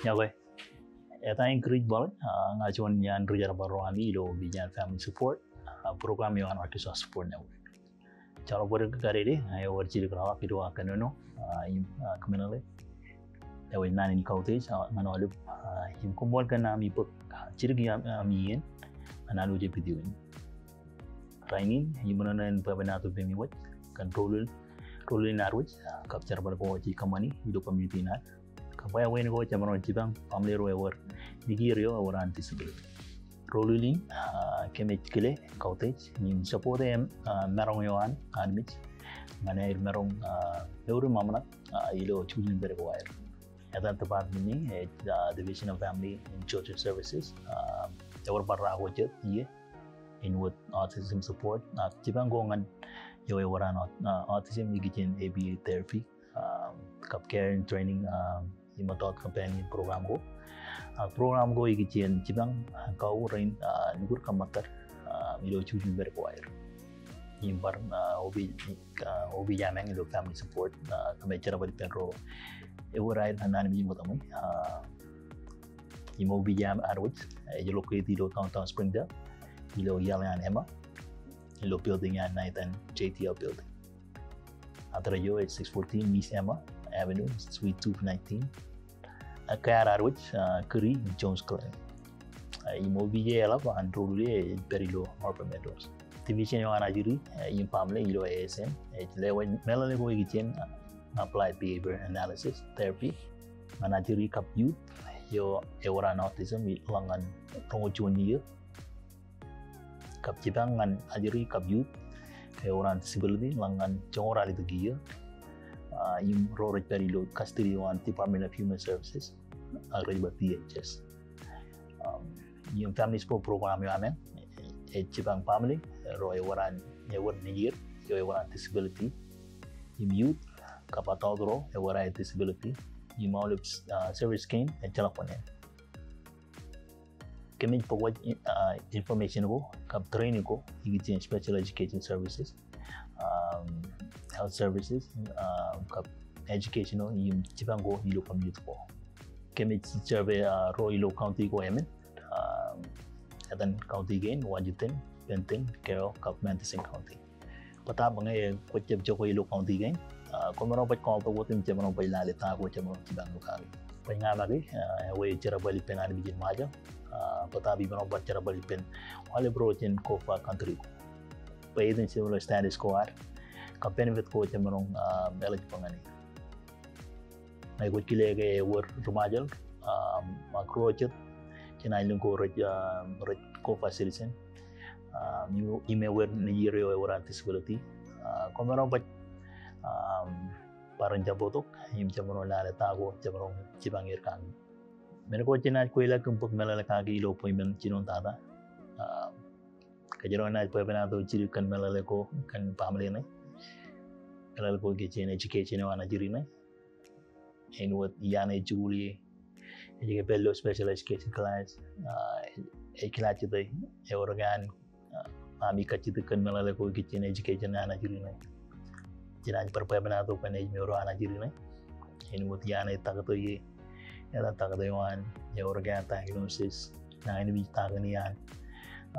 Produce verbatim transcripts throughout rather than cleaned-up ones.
Iọkwe. Eta in Chris Ballard, ah, ña juon iaan ri-jerbal ro ami ilo Obijan Family Support, ah, program eo an Arkansas Support Network. Ejjeḷọk bōd kōj kadede, ah, ewōr jidik ḷọk ilo aō kōnono, ah, im, ah, kōmeḷeḷe. Ewōr naan in kautiej, ah, ñan aolep, ah, im koṃṃool kōn ami bōk, ah, jidik ami, ami iien, ñan alwōj video in. Rainin, iṃōṇōṇō in bwebwenato ippemi wōj, kōn rōlul, rōlul in ad wōj, ah, kab jerbal ko jej kōṃṃani, ilo community in ad. Kab wāween ko jemaroñ jipañ baaṃle ro ewōr nejier eo ewōr an disability. Rōlul in, ah, kōmij kile, kautiej, im support e, ah, maroñ eo an armej ñan aer maroñ, ah, mour im ṃōṇōṇō, ah, ilo jukjuk in pād ko aer. Etan department in, ej, ah, Division of Family and Children Services, ah, ewōr bar ra ko jet iiō, āinwōt autism support, ah, jipañ ko ñan eo ewōr an aut-, ah, autism ikijjien A B A therapy, ah, kab care and training, ah, im adult companion program ko. Ah, program ko ikijjien jipañ, ah, kau rein, ah, nukud kab ṃōttad, ah, ilo jukjuk in pād ko aer. Im bar, ah, opi, ah, opiij eo ameañ ilo family support, ah, kōmij jerbal ippān ro ewōr aer naan in ṃōttan ṃōj, ah, im opiij eo ad wōj, ah, ej located ilo downtown Springdale, ilo iaḷ eo an Emma, ilo building eo an naet an J T L building. Address eo ej six fourteen East Emma Avenue, Suite two nineteen. Ak kar ad wōj, ah, kūri Jones Clinic. Ah, im opiij eo eḷap an rōlul e ej pād ilo Harbor Meadows. Division eo an ajri, ah, im baaṃle ilo A S N ej lewōj meḷeḷe ko ikijjien, ah, applied behavior analysis therapy ñan ajri kab youth eo ewōr an autism ḷọk ñan roñoul juon iiō. Kab jipañ ñan ajri kab youth ewōr an disability ḷọk ñan joñoul ralitōk iiō. Ah, im ro rej pād ilo custody eo an Department of Human Services, ah, rej ba D H S. Um, im family support program eo ameañ, ej jipañ baaṃle ro ewōr an, ewōr nejier eo ewōr an disability, im youth kab adult ro ewōr aer disability, im aolep, ah, service kein ejjeḷọk bōlen. Kōmij bōk wōj, ah, information ko kab training ko ikijjien special education services, um, health services, um, kab education eo im jipañ ko ilo community ko. Kōmij serve, ah, ro ilo county ko emān, um, etan county kein, Washington, Benton, Carroll kab Madison County. Bōtab ñe kwōj jab jokwe ilo county kein, ah, kwōmaroñ baj call tok wōt im jemaroñ baj lale ta ko jemaroñ jipañ ilo kaki. Baj ña make, ah, ewi jerbal ippān armej in Ṃajeḷ, ah, bōtab imaroñ bar jerbal ippān aolep ro jān COFA country ko. Bwe etan similar status ko ad, kab benefit ko jemaroñ, ah, eligible ñan e. Ñe kwōj kile ke ewōr ri-Ṃajeḷ, um, ak ro jet, jān aelōñ ko rej, um, rej COFA citizen, um, im, im ewōr nejier eo ewōr an disability, uh, kwōmaroñ baj, um, bar in jab bōktok, im jemaroñ lale ta ko, jemaroñ jipañ er kaki. Men ko jenaaj kweilọk im bōk meḷeḷe kaki ilo appointment jinoin tata. Um, kōjro enaaj bwebwenato jidik kōn meḷeḷe ko, kōn baaṃle ṇe. Meḷeḷe ko ikijjien education eo an ajri ṇe. Āinwōt iaan ej jikuuḷ ie. Ej ke pād ilo special education class, ah, ej, ej class jete, ewōr ke an, ah, ami kajjitōk kōn meḷeḷe ko ikijjien education eo an ajri ṇe. Jenaaj bar bwebwenato kōn ejmeo ro an ajri ṇe. Āinwōt iaan ej taktō ie, etan taktō eo an, ewōr ke an diagnosis, nañinmej ta kaṇe an,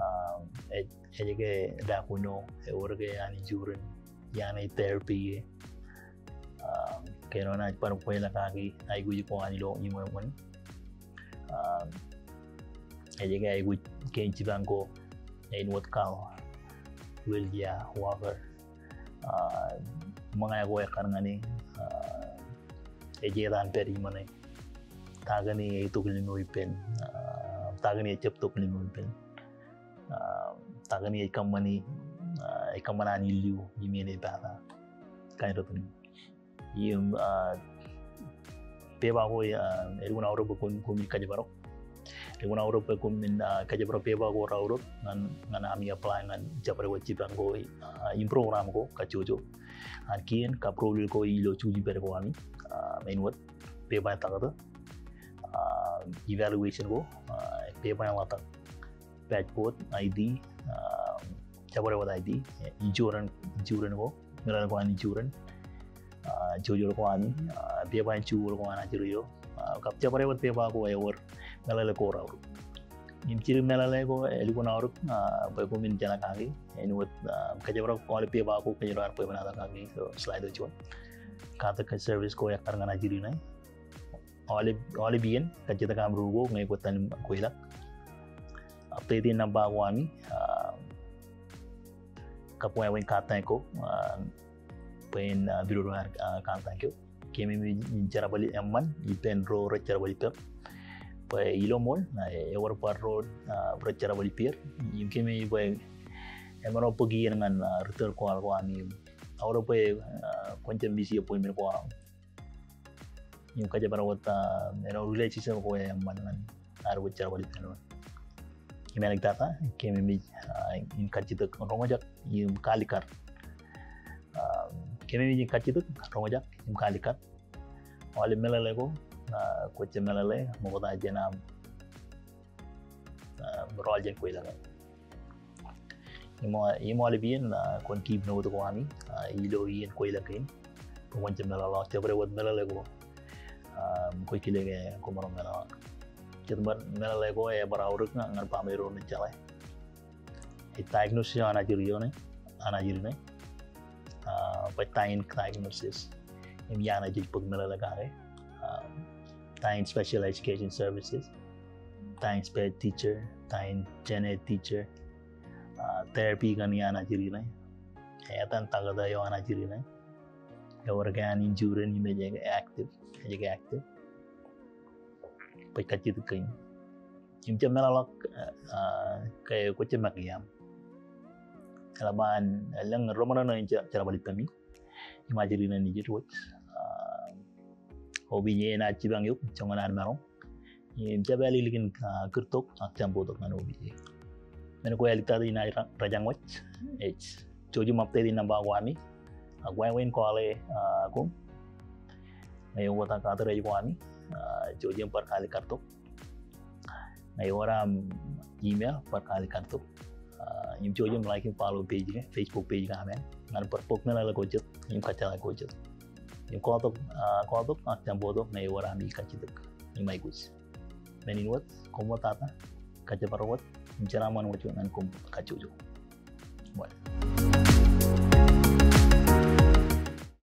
ah, ej, ej ke diagnose, ewōr ke an insurance, iaan ej therapy ie. Um, kōjro enaaj bar kweilọk kaki aikuj ko an ilo iṃōṃōn. Um, ej ke aikuj kein jipañ ko āinwōt kaḷ, wheelchair, walker. Uh, ṃōñā ko ekkar ñan e, uh, ej etan pād iṃōṇe. Ta kaṇe ej tok limo ippān, uh, ta kaṇe ejjab tok limo ippān. Uh, ta kaṇe ej kōṃṃani, uh, ej kōṃṃan an ilju im ej pata. Kain rot in. Im, ah, pepa ko, ah, elukkuun aorōk bwe koṃ, koṃwin kōjparok. Elukkuun aorōk bwe koṃwin, ah, kōjparok pepa ko raorōk ñan, ñan ami apply ñan jabdewōt jipañ ko, ah, im program ko kajjojo. An kien kab rōlul ko ilo jukjuk in pād ko ami, ah, āinwōt pepa in taktō, ah, evaluation ko, ah, pepa in ḷotak, passport, I D, um, jabdewōt I D, insurance, insurance ko, meḷeḷe ko an insurance, uh, ah, jouj eo ko ami, ah, pepa in juon ko an ajri eo. Ah, kab jabdewōt pepa ko ewōr meḷeḷe ko raorōk. Im jidik meḷeḷe ko elukkuun aorōk, ah, bwe koṃwin jeḷā kaki, āinwōt, ah, kōjparok aolep pepa ko kōjro ar bwebwenato kaki, so slide eo juon. Katak service ko ekkar ñan ajri ṇe. Aolep, aolep iien, kajjitōk aṃ rūkok ñe kwōj iten kweilọk. Update in nōṃba ko ami, ah, kab wāween katak ko, ah, bwe en, ah, pidodo aer, ah, katak ko. Keememej in jerbal eṃṃan ippān ro rej jerbal ippem. Bwe ilo ṃool, ah, ewōr bar ro, ah, rej jerbal ippāer. Im keememej bwe emaroñ bōk iien ñan, ah, return call ko ami. Aorōk bwe, ah, kwōn jab miss appointment ko aṃ. Im kōjparok wōt, ah, āinwōt relationship ko eṃṃan ñan ad kwōj jerbal ippān wōt. Im āliktata, keememej, ah, in kajjitōk roñjake im kaalikkar. Ah, keememej in kajjitōk roñjake im kaalikkar. Aolep meḷeḷe ko, ah, kwōj jab meḷeḷe ṃokta jān aṃ, ah, rọọl jān kweilọk. Im, im aolep iien, ah, kwōn keep note ko ami, ah, ilo iien kweilọk kein. Kwōn jab meḷọkḷọk, jabdewōt meḷeḷe ko, ah, kwōj kile ke kwōmaroñ meḷọkḷọk. Jet bar meḷeḷe ko ebar aorōk ñan, ñan baaṃle ro rej jeḷā. Ej diagnosis eo an ajri eo ṇe, an ajri ṇe. Ah, bwe ta in diagnosis. Im iaan ej bōk meḷeḷe kake. Ah, ta in special education services. Ta in sped teacher, ta in gen ed teacher. Ah, therapy kaṇ iaan ajri ṇe. Etan taktō eo an ajri ṇe. Ewōr ke an injury im ej ke active, ej ke active. Bwe kajjitōk kein. Im jab meḷọkḷọk, ah, ke kwōj jab make iaam. Eḷap an, elōñ ro ṃōṇōṇō in je-, jerbal ippemi. Im ajri ṇe nejid wōj. Ah, O B J enaaj jipañ eok, joñan an maroñ. Im jab ālikin, ah, kūrtok ak jaṃbo tok ñan O B J. Men ko āliktata inaaj ra-, rōjañ wōj. Ej. Jouj im update in nōṃba ko ami. Ak wāween call e, ah, koṃ. Ñe eoktak address ko ami. Ah, jouj im bar kaalikkar tok. Ñe ewōr aṃ email, bar kaalikkar tok. Ah, im jouj im like im follow page ke, Facebook page ko aṃ. Ñan bar bōk meḷeḷe ko jet, im kōjjeḷā ko jet. Im kotak, ah, kotak, ak jaṃbo tok, ñe ewōr ami kajjitōk. Im aikuj. Men in wōt, koṃṃool tata, kōjparok wōt, im jeraaṃṃan wōt ñan koṃ kajjojo. Bye.